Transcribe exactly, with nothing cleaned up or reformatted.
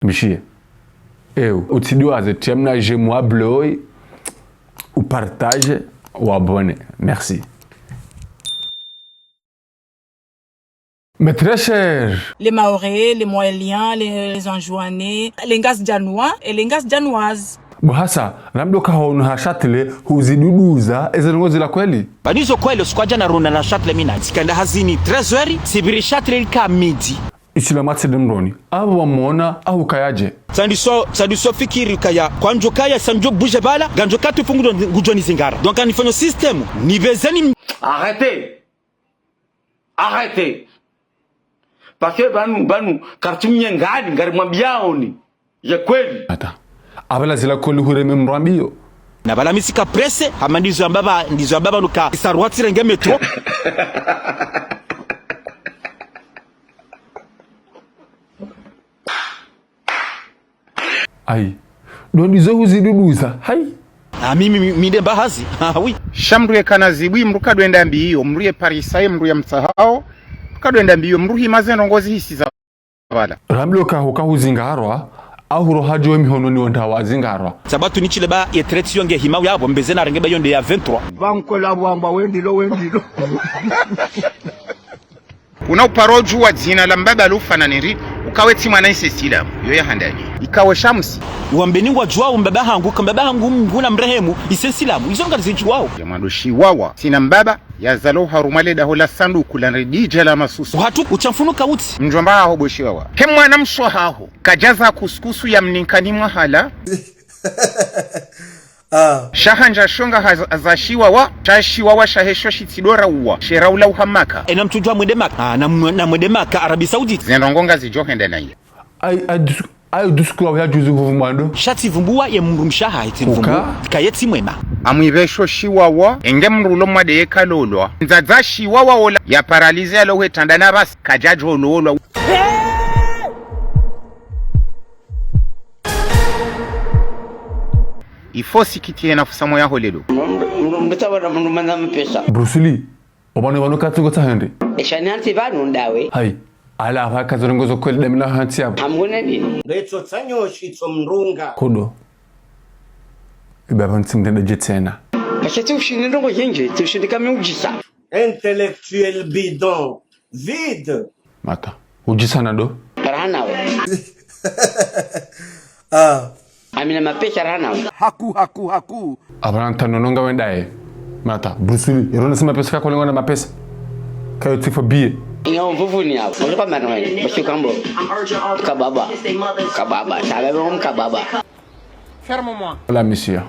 Mbishiye. Ewe, utsidiwaze, tia mna j'aime wa bleu, u partage, u abonne. Merci. Mes très chers. Les Mahorais, les Mohéliens, les, les Anjouanais, les Ngazidjanois et les Ngazidjanoises. Bo hasa, ramdo ka hono ha Châtelet, huziduduza, eze ndrongo zila kweli? Ba nizo kweli, usiku wa djana rona na Châtelet mina. Tsikenda hazini treize heures, tsipviri Châtelet lika midi. Ishila matse de mdroni. Abo wamona, ahu kayadje. Tsandiso, tsandiso fikiri kaya, kwandjo kaya, tsandiso bouger bala, ngandjo katu fungu ndo, ngudjo nizingara. Donc, anifanyo système, nipvezeni. Arrêtez. Arrêtez. Parce que pvanu, pvanu, kartsi mnyengani, ngarimwambiaoni. Ye kweli. Attends. Abala zila kweli hureme mrambiyo. Na bala mi tsika pressé, hama ndizo amba ba, ndizo amba ba nuka, isa rwatsi renge métro. Ayi. Ndo ndizo huziduduza. Hayi. Ah, mi, mi, mi, mi nde mba hazi. Ah, oui. Sha mdru ye kana zibwi, mdru kadwenda mbiyo, mdru ye parisa ye, mdru ya mtsahao, mdru kadwenda mbiyo, mdru hima ze ndrongo zihisi za bala. Ramlo ka huka huzingarwa, ahu roha djo mihononi wonda wazingarwa. Sabatu nishile ba ye traite yo nge hima uyabo, mbeze na renge ba yo nde ya vingt-trois. Banko la bwamba wendilo, wendilo. Kuna uparo djuwa dzina la mbaba lufananiri, ukawe tsi mwana ise silamu, yo ya handani. Ikawe Shamsi. Wambeni ngwadjuwao mbaba hangu, ka mbaba hangu Mngu na mrehemu, ise silamu, izo ngari zidjuwao. Ya mwando shiwawa, tsina mbaba, ya zalo harumwa le daho la sanduku la nrididja la masusu. Hatu, utsamfunu kautsi. Mdjomba haho bo shiwawa. He mwana msho haho, kadjaza kusukusu ya mninkani mwahala. Ah. Shaha ndja shonga haza, za shiwawa, sha shiwawa shahe sho shitsidora uwa, shera ula uhamaka. Ena mtsudjuwa mwende Maka, ah, na mwe-, na mwende Maka, Arabie Saoudite. Ze ndrongo ngazidjo henda naye. Ayi, ayi, dus-, ayi, discours ya juzi huvu mwando. Sha tsivumbuwa ye mdru mshe hahe tsivumbuwa. Uka? Kaye tsi mwema. Amwipve sho shiwawa, enge mdru ulo mwade ye kalolwa. Ndzadza shiwawa ola, ya paralysé alo hwe tanda na basi, kadjadjo lolwa. Il faut sikitiye na fusamo ya holelo. Mdru, mdru, mdru tsawa na mdru mana mapesa. Bruce Lee, obano bano katsi ngotsa hende. Esha ni hantsi bano ndawe. Hayi, ala hapva kazi ndrongo zo kweli damina hantsi yabo. Hamgone nini? Ndeto tsanyo shitso mrunga. Kodo. Ibe apvo ntsi mdende dje tsena. Kasheti ushini ndrongo yenje, tsi ushini kami udjisa. Intellectuel bidon. Vide. Mata. Udjisa na do? Rahana we. Ah. Amina mapesa rahana we. Haku, haku, haku. Abana ntano nonga wendaye. Mata. Bruce Lee. Irona si mapesa kakolengwa na mapesa. Kayo tifo biye. Inga umvuvuni yao. Mwazo kwa mano we. Basi ukambo. Kababa. Kababa. Sabe mkababa. Ferme-moi. Voilà, monsieur.